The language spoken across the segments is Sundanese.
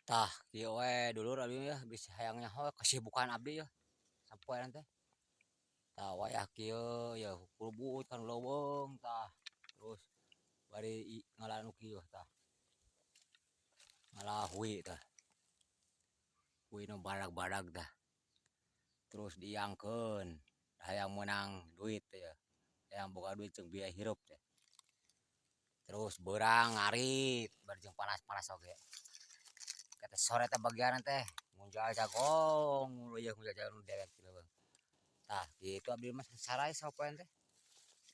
Tah, kieu we dulur, abdi yeuh bisi hayang nyaho kasibukan abdi yeuh sapoean teh. Tah, wayah kieu yeuh kurubut kana leuweung, tah terus bari ngala nu kieu, tah ngala hui, tah hui nu badag-badag, tah terus diangkeun hayang meunang duit teh yeuh, hayang boga duit jeung biaya hirup teh. Terus beurang ngarit bari jeung panas-panas oge. Ke sore teh bagianna teh ngunjal jagong yeuh, ngunjal jagong dewek ti leuweung. Tah, kitu abdi mah sangsara sapopoean teh.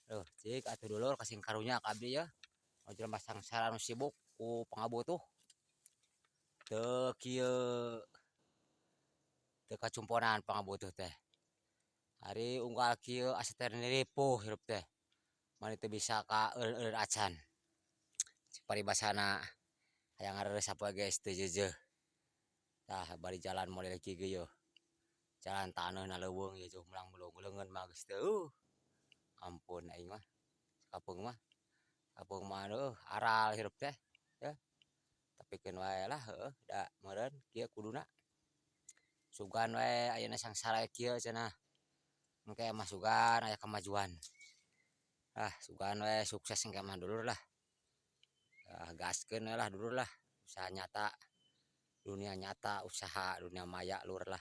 Duh, cik atuh dulur, kasih karunya ka abdi yeuh, nu jelema sangsara nu sibuk ku pangabutuh. Teu kieu, teu kacumponan pangabutuh teh. Ari unggal kieu asa teh ripuh hirup teh. Mani teu bisa ka eureun-eureun acan. Cek paribasana hayang ngareureuh sapoe geus teu jeujeuh. Tah, bari jalan model kieu ge yeuh. Jalan taneuhna leuweung ieu jauh melang-melung, leungeun mah geus teu ampun aing mah sakapeung mah. Kapeung mah heuh aral hirup teh yeuh. Tapi keun wae lah, heueuh da meureun kieu kuduna. Sugan we ayeuna sangsara kieu cenah. Engke mah sugan aya kamajuan. Ah, sugan we sukses engke mah, dulur lah. Ah, gaskeun we lah, dulur lah, usaha nyata, dunia nyata, usaha dunia maya, lur lah.